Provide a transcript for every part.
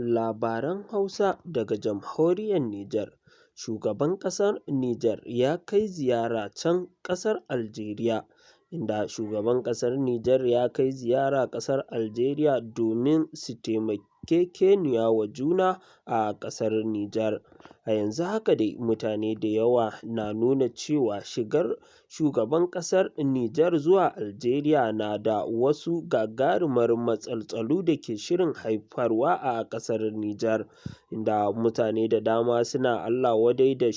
Labaran Hausa daga Jamhuriyar Nijar. Shugaban ƙasar Nijar ya kai ziyara can ƙasar Aljeriya, inda shugaban ƙasar Nijar ya kai ziyara ƙasar Aljeriya domin su taimakekeniya wa juna a ƙasar Nijar. A yanzu haka dai mutane da yawa na nuna cewa shigar shugaban ƙasar Nijar zuwa Aljeriya na da wasu gagarumar matsaltsalu da ke shirin haifarwa a ƙasar Nijar, inda mutane da dama suna Allah wadai da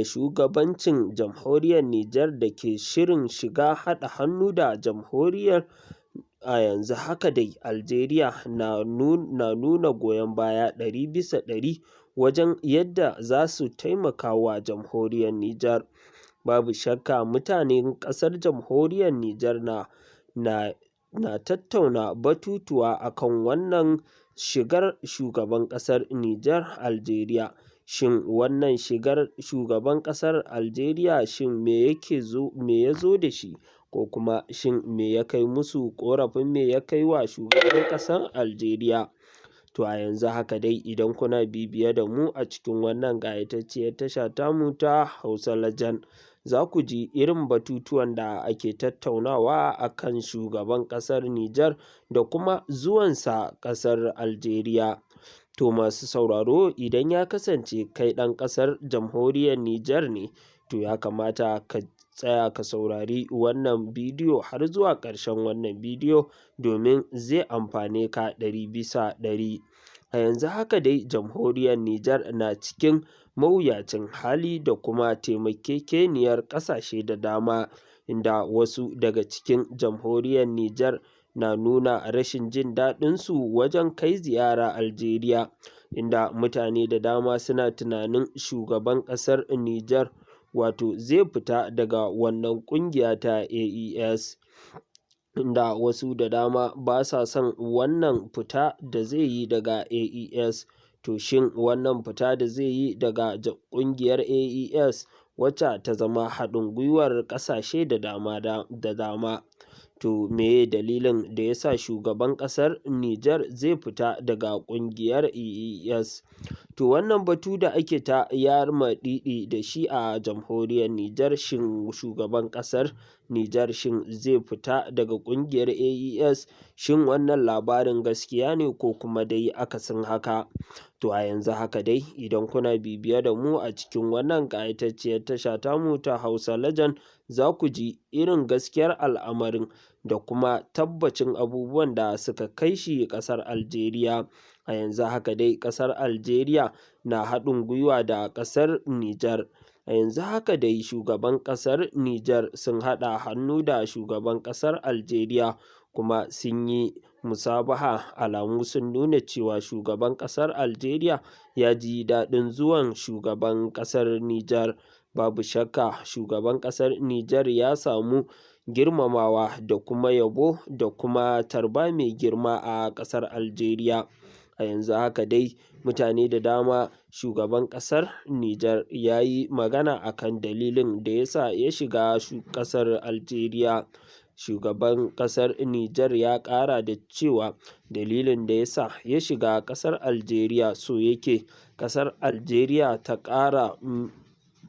shugabancin Jamhuriyar Nijar da ke shirin shiga haɗa hannu da jamhuriyar. A yanzu haka dai Aljeriya na nuna goyon baya 100% wajen yadda za su taimaka wa Jamhuriyar Nijar. Babu shakka mutanen ƙasar Jamhuriyar Nijar na tattauna batutuwa a kan wannan shigar shugaban ƙasar Nijar Aljeriya. Shin wannan shigar shugaban ƙasar Aljeriya, shin me ya zo da shi, ko kuma shin me ya kai musu ƙorafin, me ya kai wa shugaban ƙasar Aljeriya? To a yanzu haka dai idan kuna bibiye da mu a cikin wannan ƙayatacciyar tasha tamu ta Hausa Legend, za ku ji irin batutuwan da ake tattaunawa a kan shugaban ƙasar Nijar da kuma zuwansa ƙasar Aljeriya. To masu sauraro, idan ya kasance kai ɗan ƙasar Jamhuriyar Nijar ne, to ya kamata ka tsaya ka saurari wannan bidiyo har zuwa ƙarshen wannan bidiyo domin zai amfane ka 100%. A yanzu haka dai Jamhuriyar Nijar na cikin mawuyacin hali da kuma taimakekeniyar ƙasashe da dama, inda wasu daga cikin Jamhuriyar Nijar na nuna rashin jin daɗinsu wajen kai ziyara Aljeriya, inda mutane da dama suna tunanin shugaban ƙasar Nijar wato zai fita daga wannan ƙungiya ta AES, inda wasu da dama ba sa son wannan fita da zai yi daga AES. To shin wannan fita da zai yi daga ƙungiyar AES, wacce ta zama haɗin gwiwar ƙasashe da dama da dama, to meye dalilin da ya sa shugaban ƙasar Nijar zai fita daga ƙungiyar AES? To wannan batu da ake ta yamaɗiɗi da shi a Jamhuriyar Nijar, shin shugaban ƙasar Nijar shin zai fita daga ƙungiyar AES? Shin wannan labarin gaskiya ne ko kuma dai akasin haka? To a yanzu haka dai idan kuna bibiye da mu a cikin wannan ƙayatacciyar tasha tamu ta Hausa Legend, za ku ji irin gaskiyar al'amarin da kuma tabbacin abubuwan da suka kai shi ƙasar Aljeriya. A yanzu haka dai ƙasar Aljeriya na haɗin gwiwa da ƙasar Nijar. A yanzu haka dai shugaban ƙasar Nijar sun haɗa hannu da shugaban ƙasar Aljeriya kuma sun yi musabaha. Alamu sun nuna cewa shugaban ƙasar Aljeriya ya ji daɗin zuwan shugaban ƙasar Nijar. Babu shakka shugaban ƙasar Nijar ya samu girmamawa da kuma yabo da kuma tarba mai girma a ƙasar Aljeriya. A yanzu haka dai mutane da dama, shugaban ƙasar Nijar ya yi magana a kan dalilin da ya sa ya shiga ƙasar Aljeriya. Shugaban ƙasar Nijar ya ƙara da cewa dalilin da ya sa ya shiga ƙasar Aljeriya, so yake ƙasar Aljeriya ta ƙara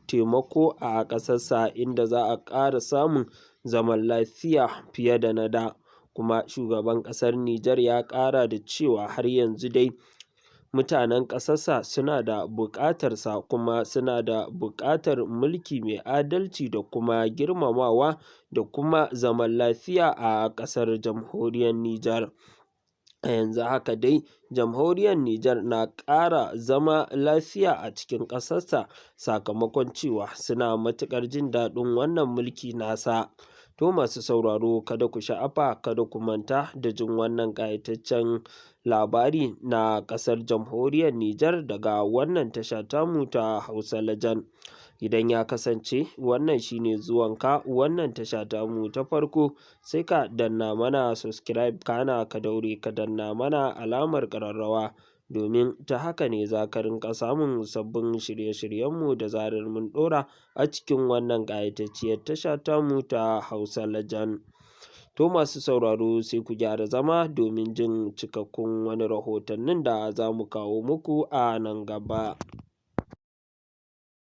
taimako a ƙasarsa, inda za a ƙara samun zaman lafiya fiye da na da. Kuma shugaban ƙasar Nijar ya ƙara da cewa har yanzu dai mutanen ƙasarsa suna da buƙatarsa kuma suna da buƙatar mulki mai adalci da kuma girmamawa da kuma zaman lafiya a ƙasar Jamhuriyar Nijar. A yanzu haka dai Jamhuriyar Nijar na ƙara zama lafiya a cikin ƙasarsa, sakamakon cewa suna matuƙar jin daɗin wannan mulki nasa. To masu sauraro, kada ku sha'afa, kada ku manta da jin wannan ƙayataccen labari na ƙasar Jamhuriyar Nijar daga wannan tasha tamu ta Hausa Legend. Idan ya kasance wannan shine zuwanka wannan tasha tamu ta farko, sai ka danna mana subscribe, kana ka daure ka danna mana alamar ƙararrawa, domin ta haka ne za ka rinƙa samun sabbin shirye-shiryenmu da zarar mun ɗora a cikin wannan ƙayatacciyar tasha tamu ta Hausa Legend. To masu sauraro, sai ku gyara zama domin jin cikakkun wani rahotannin da za mu kawo muku a nan gaba.